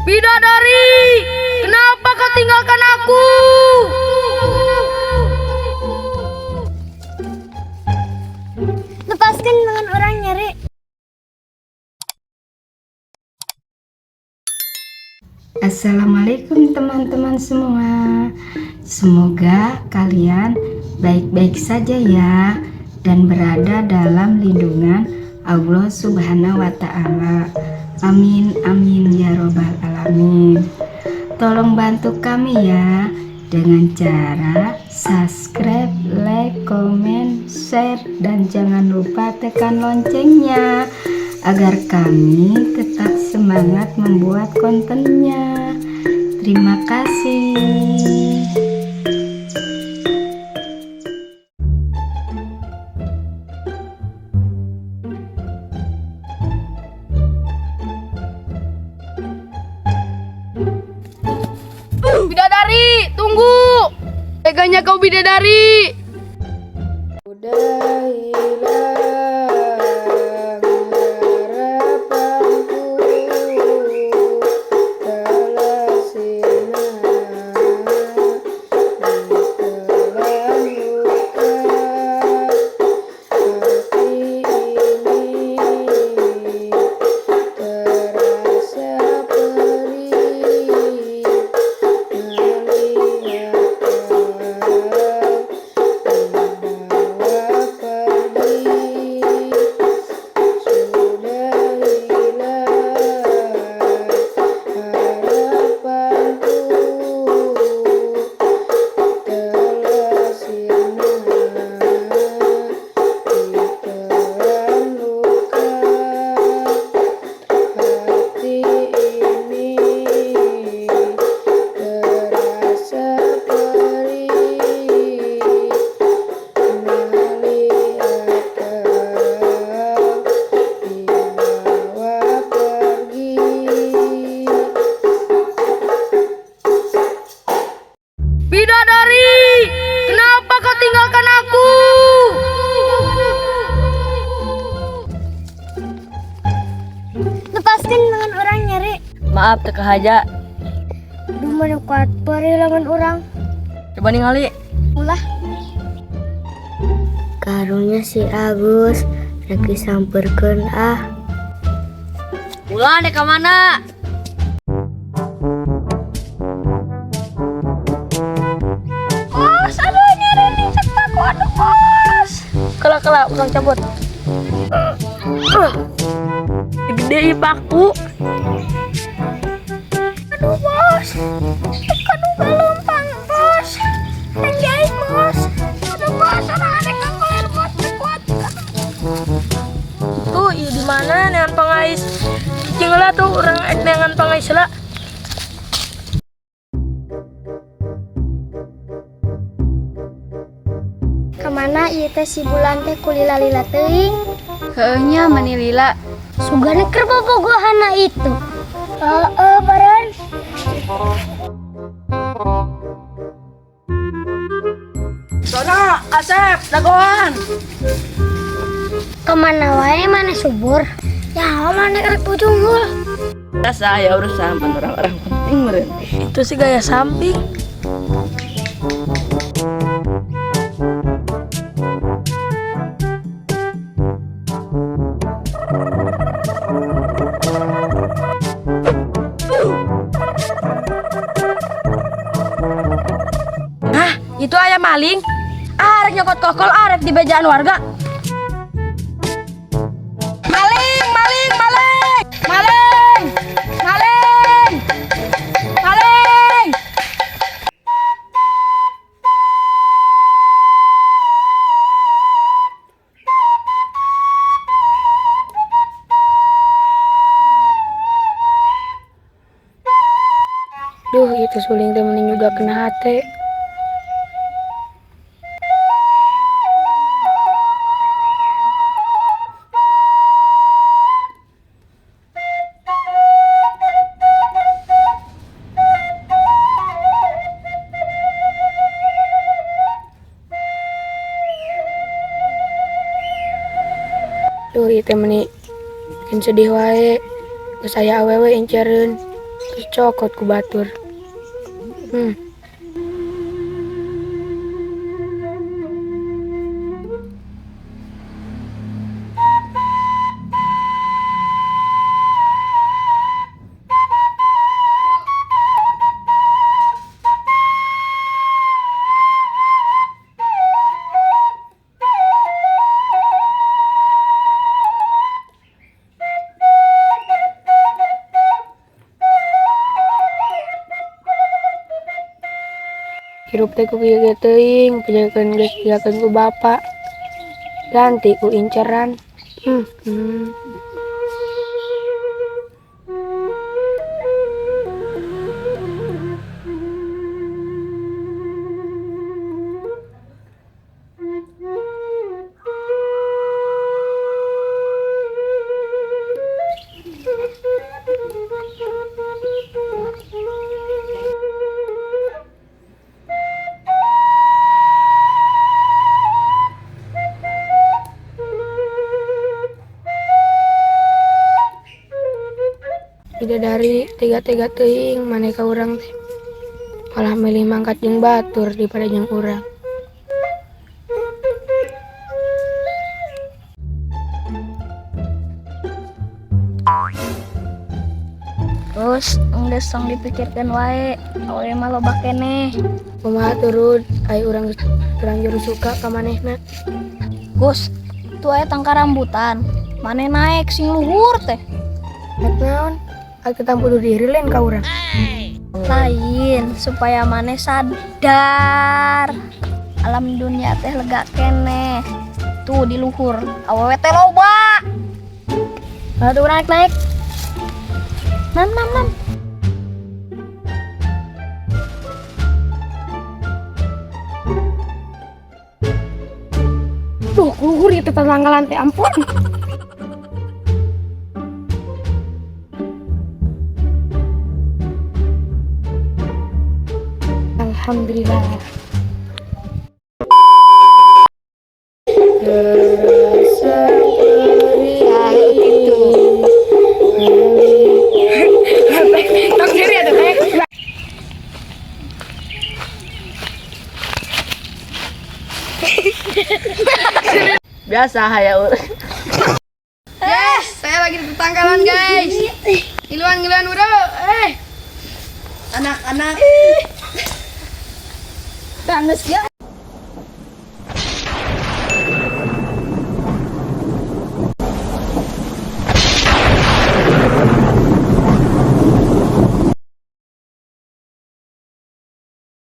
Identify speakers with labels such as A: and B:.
A: Bidadari, kenapa kau tinggalkan aku?
B: Lepaskan lengan orangnya, Re.
C: Assalamualaikum teman-teman semua. Semoga kalian baik-baik saja ya dan berada dalam lindungan Allah Subhanahu wa Ta'ala. Amin amin ya robbal alamin. Tolong bantu kami ya dengan cara subscribe, like, comment, share, dan jangan lupa tekan loncengnya agar kami tetap semangat membuat kontennya. Terima kasih.
A: Bidadari, tunggu. Teganya kau, bidadari.
D: Udah hilang harapanku, telah sirna ditelan luka. Hati ini terasa perih melihat kau dibawa pergi. Sudah hilang harapanku, telah sirna ditelan luka. Hati ini terasa perih melihat kau dibawa pergi.
A: Bidadari, kenapa kau tinggalkan aku?
B: Lepaskan lengan orangnya, Re.
E: Maaf, teu kahaja.
B: Duh, mana kuat perih lengan orang.
E: Coba ningali.
B: Ulah. Karunya si Agus rek disamperkeun ah.
E: Ulah, dek ka mana?
A: Bos, aduh, nyeri nih aku, aduh, bos. Kela kela, urang cabut. Gede ieu paku. Aduh, bos. Aduh, galumpang, bos. Anjay, bos. Aduh, bos, orang ada kangkoler, bos, teu kuat.
F: Tuh, iya, di mana neangan pangais? Cicing lah tuh, urang neangan pangais lah.
B: Kamana ieu teh si bulan teh ku lila-lila teuing?
D: Heueuh nya, mani lila.
B: Sugana keur bobogohanna itu. Heeh, baren.
E: Sono, Asep, dagoan.
B: Kamana wae mana subur? Ya, mana rek bujunggul.
E: Biasa ya, urusan orang-orang penting meureun.
F: Itu sih gaya samping. Hah, itu ayam maling. Arek nyokot kokol, arek di bejaan warga. Maling, maling, maling, maling, maling, maling. Duh, itu suling teh mending juga kena hati. Duh, ieu teh meni bikin sedih wae. Geus aya awewe incereun. Dicokot ku batur. Hirup teh ku kieu ge teuing, penjakeun geus dijakeun ku bapa. Ganti ku inceran. Bidadari tega-tega teuing maneh ka urang teh. Malah milih mangkat jeung batur daripada jeung urang.
A: Terus geus tong dipikirkeun wae, awewe mah loba keneh.
F: Kumaha turun, ai urang geus terlanjur suka ka manehna.
A: Gus, tuh aya tangkal rambutan. Maneh naek sing luhur teh.
F: Rek naon? Ai ketampu diri lain ka urang.
A: Lain, supaya maneh sadar. Alam dunia teh lega keneh. Tuh di luhur, awewe teh loba. Aduh, naik naik. Nam nam nam.
F: Duh, luhur ieu teh tatanggalan teh, ampun. Alhamdulillah. Terasa perih. Tong diri atuh teh.
E: Biasa haya urang.
D: Yes, saya lagi di tetangkalan guys. Ngiluan ngiluan bro. Anak-anak.
A: Tangges ya.